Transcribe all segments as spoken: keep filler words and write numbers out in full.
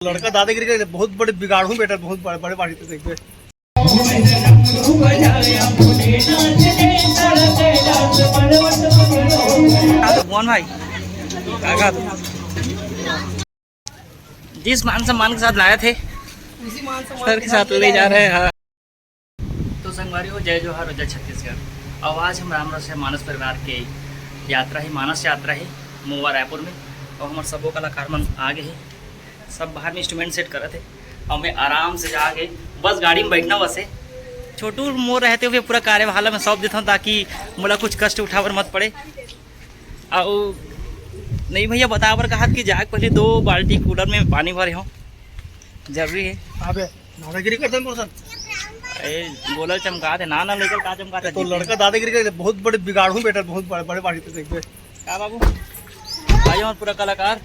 लड़का दादागिरी करे, बहुत बड़े बिगाड़ू बेटा, बहुत बड़े, बड़े पार्टी तो देखबे। भगवान भाई, का, का, जिस मान सम्मान के साथ लाए थे, उसी मान सम्मान सर के के साथ साथ ले ले जा आए रहे हैं। हाँ। तो संगवारी हो, जय जोहार और जय छत्तीसगढ़। और आज हम राम रस मानस परिवार के यात्रा ही, मानस यात्रा ही मोवा रायपुर में, और हमर सबो कलाकार मन आ गए हैं, सब बाहर में इंस्ट्रूमेंट सेट करत है, और मैं आराम से जाके बस गाड़ी में बैठना बस है। छोटू मोर रहते हुए पूरा कार्यभाला में सौंप देता हूँ, ताकि मोला कुछ कष्ट उठावर मत पड़े। अउ नहीं भैया, बता बर कहा कि जाके पहले दो बाल्टी कूलर में पानी भरे हो, जरूरी है। अबे दादागिरी करते हैं बोसन। ए, बोला चमका दे ना, ना लेकर का चमका दे तो। लड़का दादागिरी करे, बहुत बड़े बिगाड़ू बेटा, बहुत बड़े, बड़े पार्टी तो देखबे। का बाबू? भाई हमारे पूरा कलाकार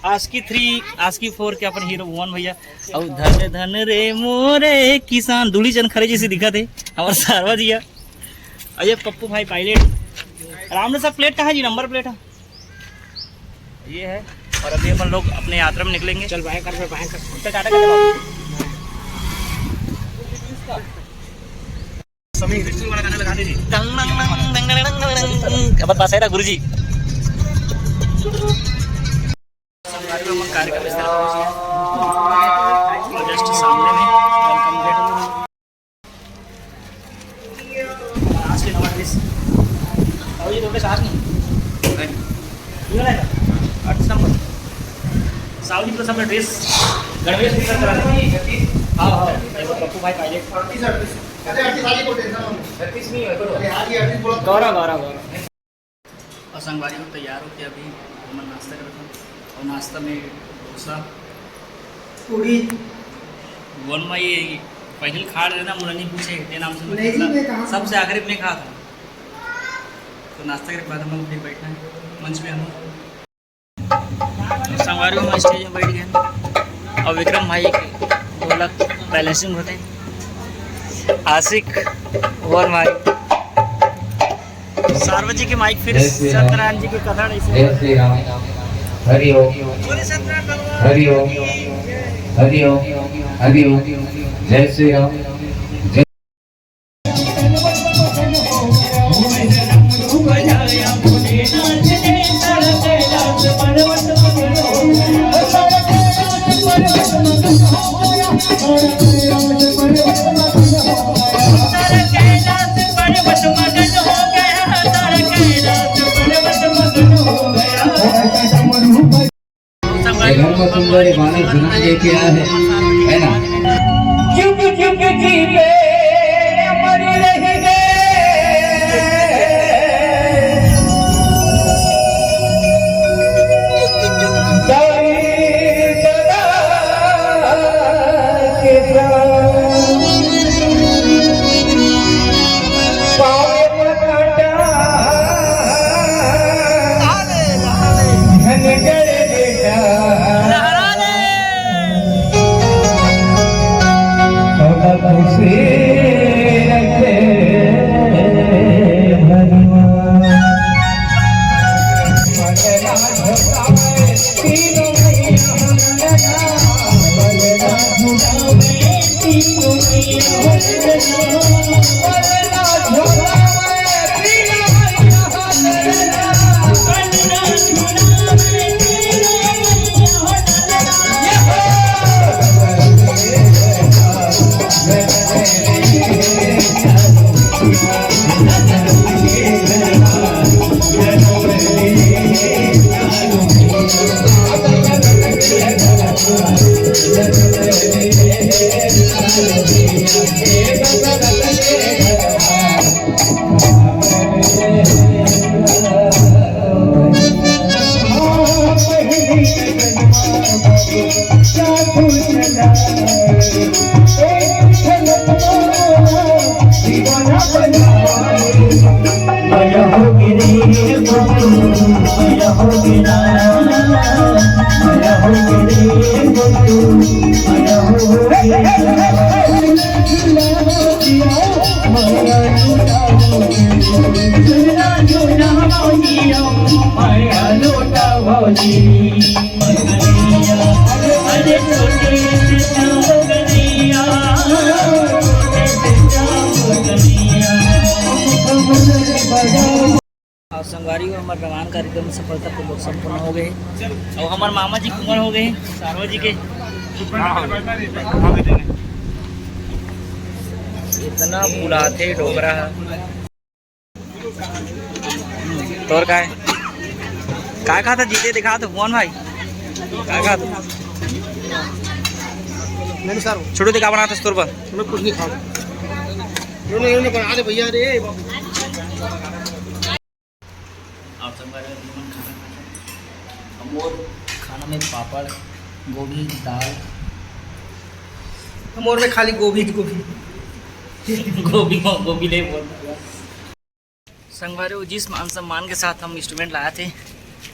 आशिकी थ्री, आशिकी फोर के अपन हीरो भुवन भैया। अउ धन धन रे मोरे किसान, दूली चंद खरे जैसे दिखा थे हमारे सारवा जिया। अजय पप्पू भाई पायलट। रामने सब प्लेट कहाँ जी? नंबर प्लेट है, ये है। और अभी अपन लोग अपने यात्रा में निकलेंगे। चल बाएं कर, बाएं कर। चल टाटा कर दे बाबू। सभी इंडस्ट्री वाला गाना लगा दीजिए। टंग, टंग, टंग, टंग, टंग, टंग, टंग। अब पास है ना गुरुजी। संगवारी में हम कार्यक्रम स्थल पहुंच गए। और जस्ट सामने में वेलकम गेट। आज के नवा ड्रेस। और ये दोनों साथ नहीं। ये वाला है ना? अड़तीस नंबर। साहू जी को सबने ड्रेस गणवेश भी कर करा दे। हाँ, हाँ, ये वो पप्पू भाई पायलट। गौरव, गौरव, गौरव। और संगवारी हो, तैयार होके अभी हमन नाश्ता करत हन। और नाश्ता में डोसा, पूड़ी। वन में ये पहले खा लेना, मुला नहीं पूछे, तेरे नाम से मैं नहीं जी, खिला-, मैं कहाँ सबसे आखिरी में खा था। तो नाश्ता के बाद हम लोग फिर बैठना है मंच में हम लोग। संगवारी हो, हम स्टेज में बैठ गए हैं। और विक्रम भाई के ढोलक बैलेंसिंग होते हैं। आशिक, वन भाई। सार्वजनिक माइक फिर जय श्री राम। सत्यनारायण जी के कथा ऐसे जय श्री राम। हरि ओम। बोले सत्यनारायण भगवान हरि ओम। की जय। हरि ओम। हरि ओम। हरि ओम। जय श्री राम। जय ये घर में सुंदर एक मानस बना लेके आया है, है ना? चुप चुप जी पे अमर रह गए। दाई ददा के प्राण। पावे पकाटा। धन कर बेटा। खुशी रखे भगवान। अउ संगवारी हो, हमर रवान कार्यक्रम सफलतापूर्वक संपन्न हो गए। अउ हमर मामा जी कुंवर हो गए, सारवा जी के। इतना फुलाथे डोकरा ह। तोर काय? काय खाता जीते दिखा तो भुवन भाई। काय खाता? नहीं सर, छोटू दिखा बनाता तोर पर। मैं कुछ नहीं खाऊँ। इन्होंने, इन्होंने बना दे भैया रे। आप सब बारे में तुमन खाना खाना। हमर खाना में पापड़, गोभी, दाल। हमर में खाली गोभी, गोभी। गोभी, गोभी ले बोल। संगवारी हो, जिस मान सम्मान के साथ हम इंस्ट्रूमेंट लाए थे,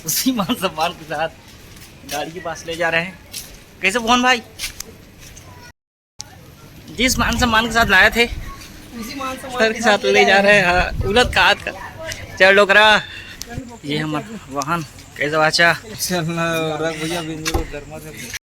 उसी मान सम्मान के साथ गाड़ी के पास ले जा रहे हैं। कैसे भुवन भाई? जिस मान सम्मान के साथ लाए थे, उसी मान सम्मान सर के साथ ले जा रहे हैं। हाँ, उलत का हाथ का। चल डोकरा, ये हमर वाहन। कैसे बाचा? चल ना, रख भैया, बिंदु को गर्मा से।